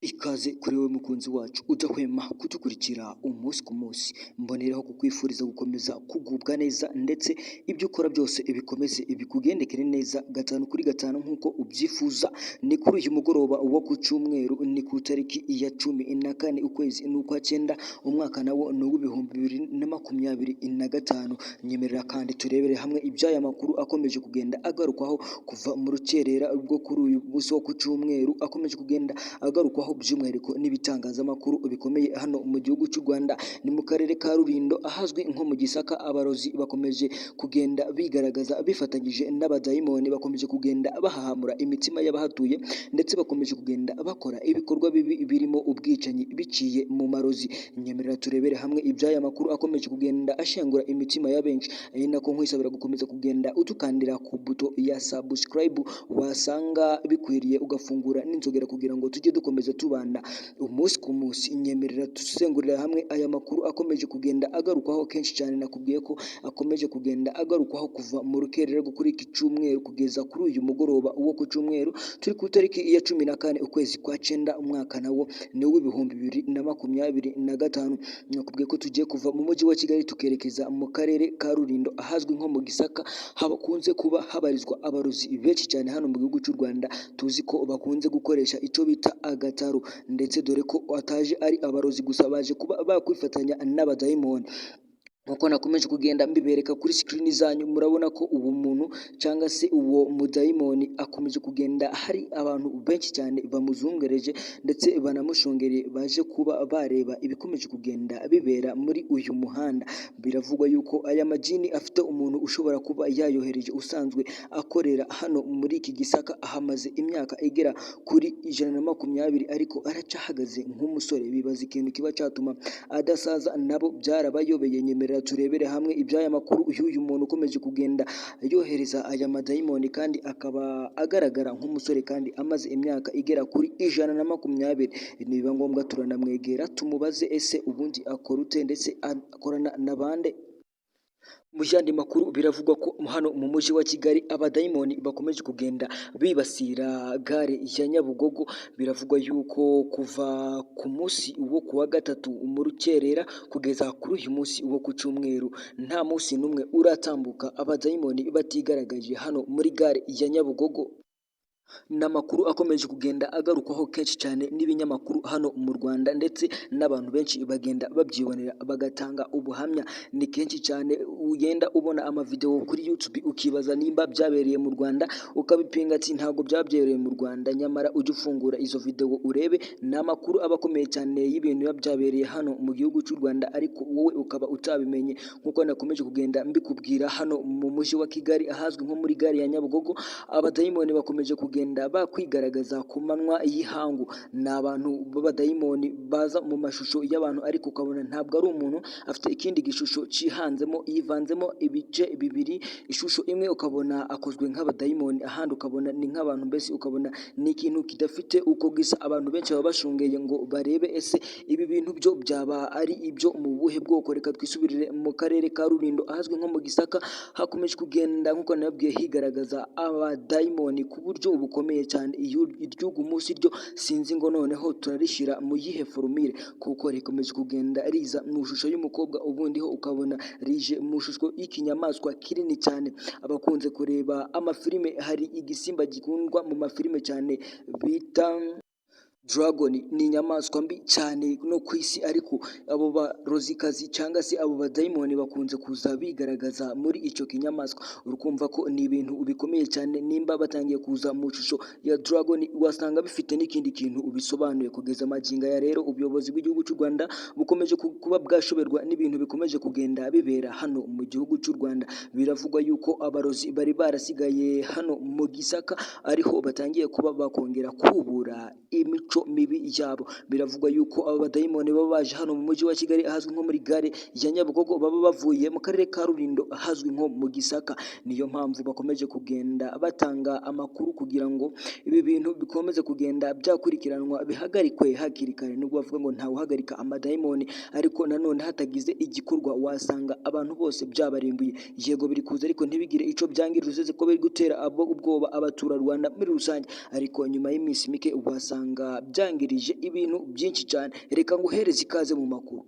Ikaze kuri wowe mukunzi wacu udahwema kudukurikira umunsi ku munsi, mboneraho kukwifuriza gukomeza kugubwa neza ndetse ibyo ukora byose bikomeze bikugendekere neza gatanu kuri gatanu nk'uko ubyifuza. Ni kuri uyu mugoroba wo ku cyumweru, ni ku itariki ya 14 ukwezi ni ukwa cyenda, umwaka nawo ni uw'ibihumbi 2025. Nyemerera kandi turebere hamwe iby'aya makuru akomeje kugenda agarukwaho kuva mu rukerera rwo kuri uyu munsi wo ku cyumweru, akomeje kugenda agarukwaho by'umwihariko n'ibitangazamakuru bikomeye hano mu gihugu cy'u Rwanda. Ni mu karere ka Rulindo ahazwi nko mu Gisaka, abarozi bakomeje kugenda bigaragaza bifatanyije n'abadayimoni, bakomeje kugenda bahahamura imitima y'abahatuye ndetse bakomeje kugenda bakora ibikorwa bibi birimo ubwicanyi biciye mu marozi. Nyemerera turebere hamwe iby'aya makuru akomeje kugenda ashengura imitima ya benshi, ari nako nkwisabira gukomeza kugenda udukandira ku buto ya subscribe, wasanga bikwiriye ugafungura n'inzogera kugira ngo tujye dukomeza tubana umunsi ku munsi. Nyemerera dusengurira hamwe aya makuru akomeje kugenda agarukwaho kenshi cyane. Nakubwiye ko akomeje kugenda agarukwaho kuva mu rukerera rwo kuri iki cyumweru kugeza kuri uyu mugoroba wo ku cyumweru, turi ku itariki ya 14 ukwezi kwa cyenda, umwaka nawo ni uw'ibihumbi 2025. Nakubwiye ko tugiye kuva mu mujyi wa Kigali tukerekeza mu karere ka Rulindo ahazwi nko mu Gisaka, hakunze kuba habarizwa abarozi benshi cyane hano mu gihugu cy'u Rwanda, tuzi ko bakunze gukoresha icyo bita agataro, ndetse dore ko ataje ari abarozi gusa, baje kuba bakwifatanya n'abadayimoni. Nkuko nakomeje kugenda mbibereka kuri sikirini zanyu, murabona ko uwo muntu cyangwa se uwo mudayimoni akomeje kugenda hari abantu benshi cyane bamuzungereje ndetse banamushungereye, baje kuba bareba ibikomeje kugenda bibera muri uyu muhanda. Biravugwa yuko aya majini afite umuntu ushobora kuba yayohereje usanzwe akorera hano muri iki Gisaka, ahamaze imyaka igera kuri 120 ariko aracyahagaze nk'umusore. Bibaza ikintu kiba cyatuma adasaza, nabo byarabayobeye. Nyemerera turebere hamwe iby'aya makuru y'uyu muntu ukomeje kugenda yohereza aya madayimoni kandi akaba agaragara nk'umusore kandi amaze imyaka igera kuri 120. Nibiba ngombwa turanamwegera tumubaze ese ubundi akora ute ndetse akorana na bande. Mu yandi makuru, biravugwa ko hano mu mujyi wa Kigali abadayimoni bakomeje kugenda bibasira gare ya Nyabugogo. Biravugwa yuko kuva ku munsi wo ku wa gatatu mu rukerera kugeza kuri uyu munsi wo ku cyumweru, nta munsi n'umwe uratambuka abadayimoni batigaragaje hano muri gare ya Nyabugogo. Ni amakuru akomeje kugenda agarukwaho kenshi cyane n'ibinyamakuru hano mu Rwanda, ndetse n'abantu benshi bagenda babyibonera bagatanga ubuhamya. Ni kenshi cyane ugenda ubona amavidewo kuri YouTube ukibaza nimba byabereye mu Rwanda, ukabipinga ati ntabwo byabereye mu Rwanda, nyamara ujye ufungura izo videwo urebe, ni amakuru aba akomeye cyane y'ibintu biba byabereye hano mu gihugu cy'u Rwanda ariko wowe ukaba utabimenye. Nk'uko nakomeje kugenda mbikubwira, hano mu mujyi wa Kigali ahazwi nko muri gare ya Nyabugogo, abadayimoni bakomeje kugenda bakwigaragaza ku manywa y'ihangu. Ni abantu b'abadayimoni baza mu mashusho y'abantu ariko ukabona ntabwo ari umuntu, afite ikindi gishusho cyihanzemo, yivanzemo ibice bibiri, ishusho imwe ukabona akozwe nk'abadayimoni, ahandi ukabona ni nk'abantu, mbese ukabona ni ikintu kidafite uko gisa. Abantu benshi baba bashungeye ngo barebe ese ibi bintu byo byaba ari ibyo mu buhe bwoko. Reka twisubirire mu karere ka Rulindo ahazwi nko mu Gisaka, hakomeje kugenda nk'uko nababwiye higaragaza abadayimoni ku buryo bukomeye cyane. Iry'uyu munsi ryo sinzi ngo noneho turarishyira mu yihe formule, kuko rikomeje kugenda riza mu ishusho y'umukobwa, ubundi ho ukabona rije mu ishusho y'ikinyamaswa kinini cyane. Abakunze kureba amafilime, hari igisimba gikundwa mu mafilime cyane bita Dragon, ni inyamaswa mbi cyane no ku isi, ariko abo barozikazi cyangwa se abo badayimoni bakunze kuza bigaragaza muri icyo kinyamaswa. Urukumva ko ni ibintu bikomeye cyane, nimba batangiye kuza mu ishusho ya Dragon wasanga bifite n'ikindi kintu bisobanuye. Kugeza magingo aya rero, ubuyobozi bw'igihugu cy'u Rwanda bukomeje kuba bwashoberwa n'ibintu bikomeje kugenda bibera hano mu gihugu cy'u Rwanda. Biravugwa yuko abarozi bari barasigaye hano mu Gisaka ariho batangiye kuba bakongera kubura imico mibi yabo. Biravugwa yuko aba badayimoni baba baje hano mu mujyi wa Kigali ahazwi nko muri gare ya Nyabugogo baba bavuye mu karere ka Rulindo ahazwi nko mu Gisaka. Niyo mpamvu bakomeje kugenda batanga amakuru kugira ngo ibi bintu bikomeze kugenda byakurikiranwa bihagarikwe hakiri kare. Nubwo bavuga ngo ntawuhagarika amadayimoni, ariko nanone hatagize igikorwa wasanga abantu bose byabarimbuye. Yego biri kuza ariko ntibigire icyo byangiriza, uretse ko biri gutera abo ubwoba abaturarwanda muri rusange, ariko nyuma y'iminsi mike wasanga bikaba byangirije ibintu byinshi cyane. Reka nguhereze ikaze mu makuru.